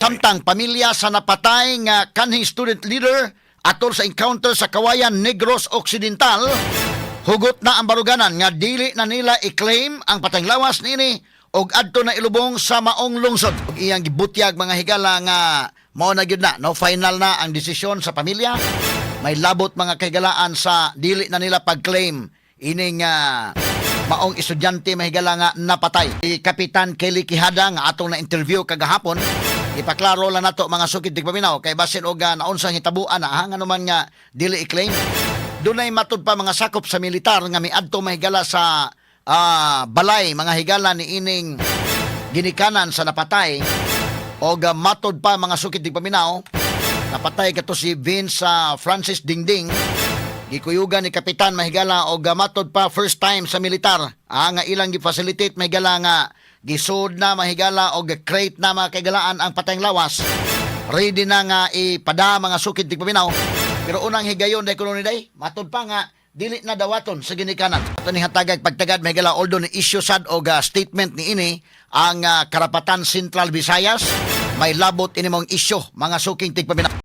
Samtang pamilya sa napatay nga kanhing student leader atol sa encounter sa Kawayan, Negros Occidental, hugot na ang baruganan nga dili na nila i-claim ang patayng lawas niini og adto na ilubong sa maong lungsod. Ug iyang gibutyag, mga higala, nga mao na gyud na, no, final na ang desisyon sa pamilya. May labot, mga kahigalaan, sa dili na nila pag-claim ining maong estudyante, mahigala, nga napatay. Si Kapitan Kelly Quijada nga atong na-interview kagahapon, ipaklaro lang nato, mga suking tigpaminaw, kay basin og naunsang hitabuan na ha, ngano man nga dili i-claim. Dunay matud pa mga sakop sa militar nga miadto, mahigala, sa balay, mga higala, ni ining ginikanan sa napatay og matod pa, mga suking tigpaminaw, napatay kato si Vince Francis Dingding. Gikuyugan ni Kapitan, mahigala, og matod pa first time sa militar nga ilang gi-facilitate, mahigala, nga gisud na, mahigala, og crate na, mga kaigalaan, ang patayng lawas. Ready na nga ipada, mga suking tigpaminaw. Pero unang higayon day kuno ni day, matod pa nga dili na dawaton sa ginikanan. Ato ni hatagag pagtagad, mahigala, although ni issue sad og statement ni ini ang Karapatan Central Visayas, may labot ini mong issue, mga suking tigpaminaw.